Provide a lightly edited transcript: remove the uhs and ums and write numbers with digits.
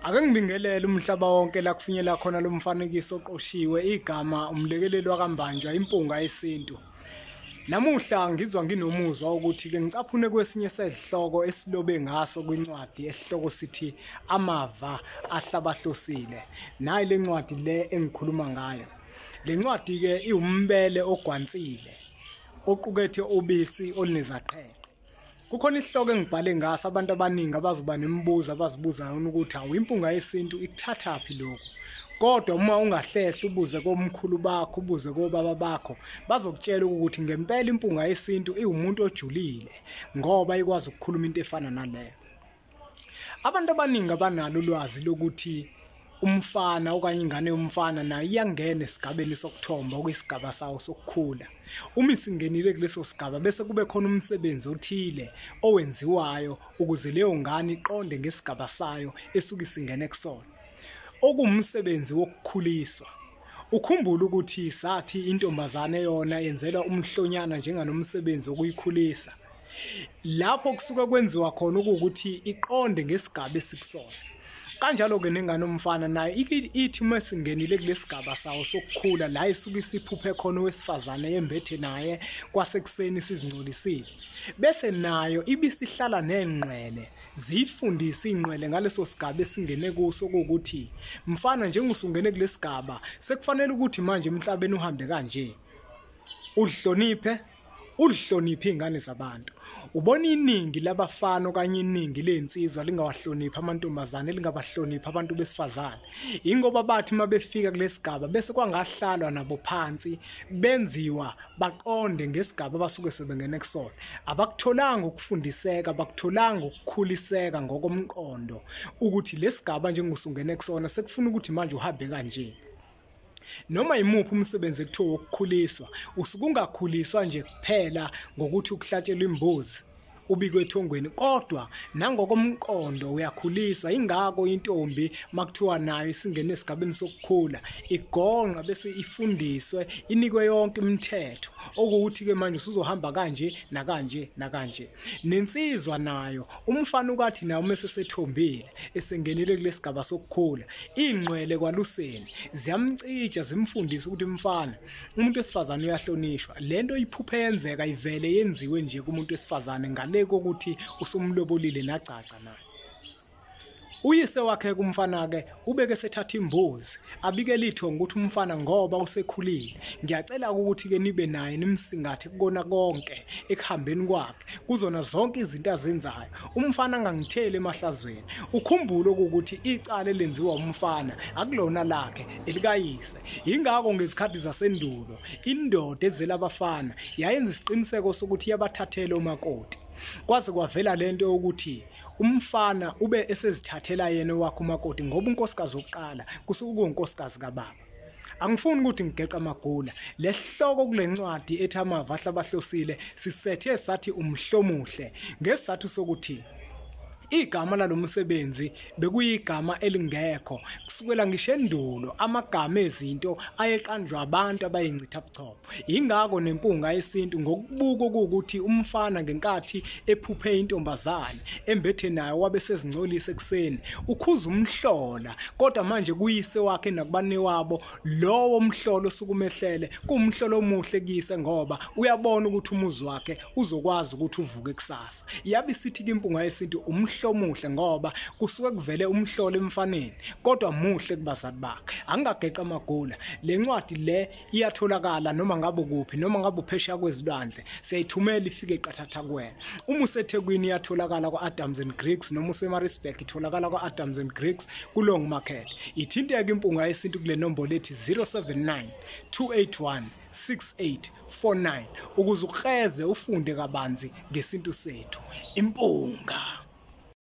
Ake ngibingelele umhlaba wonke la kufinyela khona lo mfanekiso oqoshiwe igama umlekeleli wakaMbanjwa impunga yesintu. Namuhla ngizwa nginomuzwa ukuthi ke ngicaphune kwesinye sezihloko esilobe ngaso kwincwadi esihloko sithi Amava Ahlabahlosile. Nayi le ncwadi le engikhuluma ngayo. Le ncwadi ke iwumbele ogwansile oqukethe ubisi olunezaqheqhe. Kukhona isihloko engibhale ngaso abantu abaningi abazoba nemibuzo abazibuza yona ukuthi awu impunga yesintu ikuthathaphi lokhu. Kodwa uma ungahlehla ubuze komkhulu bakho ubuze kobaba bakho bazokutshela ukuthi ngempela impunga yesintu iwumuntu ojulile ngoba ikwazi ukukhuluma into efana naleyo. Abantu abaningi abanalo ulwazi lokuthi umfana okanye ingane yomfana nayo iyangena esigabeni sokuthomba okuyisigaba sawo sokukhula. Uma isingenile kuleso sigaba bese kube khona umsebenzi othile owenziwayo ukuze leyo ngane iqonde ngesigaba sayo esuke isingene kusona, okuwumsebenzi wokukhuliswa. Ukhumbule ukuthi sathi intombazane yona yenzelwa umhlonyana njenganomsebenzi wokuyikhulisa. Lapho kusuke kwenziwa khona ukuthi iqonde ngesigaba esikusona. Kanjalo-ke nengane umfana nayo ithi uma singenile kulesigaba sawo sokukhula la isuke isiphuphe khona owesifazane yembethe naye kwasekuseni sizingcolisile, bese nayo ibisihlala nengqwele ziyifundise ingqwele ngaleso sigaba esingene kuso ukuthi mfana njengosungene kulesigaba sekufanele ukuthi manje emhlabeni uhambe kanje, uhloniphe ulihloniphe izingane zabantu. Ubona iningi labafana okanye iningi lezinsizwa lingawahloniphi amantombazane, lingabahloniphi abantu besifazane. Ingoba bathi uma befika kulesigaba bese kwangahlalwa nabo phansi benziwa baqonde ngesigaba abasuke sebengene kusona. Abakutholanga ukufundiseka, abakutholanga ukukhuliseka ngokomqondo ukuthi lesigaba njengosungene kusona sekufuna ukuthi manje uhambe kanje. Noma imuphi umsebenzi ekuthiwa wokukhuliswa usuke ungakhuliswa nje kuphela ngokuthi ukuhlatshelwa imbuzi ubikwe ethongweni, kodwa nangokomqondo uyakhuliswa. Ingako intombi makuthiwa nayo isingene esigabeni sokukhula igonqa bese ifundiswe inikwe yonke imithetho okuwuthi ke manje usuzohamba kanje nakanje nakanje. Nensizwa nayo umfana ukathi naye uma esethombile esengenile kulesigaba sokukhula ingqwele kwaluseni ziyamcija zimfundise ukuthi mfana umuntu wesifazane uyahlonishwa. Lento iphuphe yenzeka ivele yenziwe nje kumuntu wesifazane ngale kokuthi usumlobolile nagcaca naye. Uyise wakhe kumfana ke ubeke sethatha imbuzi abikele ithongo ukuthi umfana ngoba usekhulile ngiyacela ukuthi ke nibe naye nimsingathe kukona konke ekuhambeni kwakhe kuzona zonke izinto azenzayo, umfana angangitheli emahlazweni. Ukhumbule ukuthi icala elenziwa umfana akulona lakhe elikayise. Ingakho ngezikhathi zasendulo indoda ezela abafana yayenza isiqiniseko sokuthi iyabathathela omakoti. Kwaze kwavela lento yokuthi umfana ube esezithathela yena wakhe umakoti ngoba unkosikazi wokuqala kusuke kuyinkosikazi kababa. Angifuni ukuthi ngigeqe amagula. Lesihloko kule ncwadi ethi Amava Ahlabahlosile sisethe sathi umhlomuhle ngesizathu sokuthi igama lalomsebenzi bekuyigama elingekho kusukela ngisho endulo. Amagama ezinto ayeqanjwa abantu abayincitha buchopho. Ingakho nempunga yesintu ngokubuka ukuthi umfana ngenkathi ephuphe intombazane embethe nayo wabe sezingcolisa ekuseni ukhuza umhlola, kodwa manje kuyise wakhe nakubane wabo lowo mhlolo osukumehlele kumhlolo omuhle kuyise ngoba uyabona ukuthi umuzi wakhe uzokwazi ukuthi uvuke kusasa. Yabe isithi impunga yesintu umhlomuhle ngoba kusuke kuvele umhlolo emfaneni kodwa muhle kubazali bakhe. Angingageqa amagula. Le ncwadi le iyatholakala noma ngabe kuphi, noma ngabe uphesheya kwezilwandle, siyayithumela ifike eqathatha kuwena. Uma useThekwini iyatholakala kwa-Adams and Griggs, noma useMaritzburg itholakala kwa-Adams and Griggs ku-Long Market. Ithinteke impunga yesintu kule nombolo ethi 079 281 6849 ukuze ukreze ufunde kabanzi ngesintu sethu. Impunga.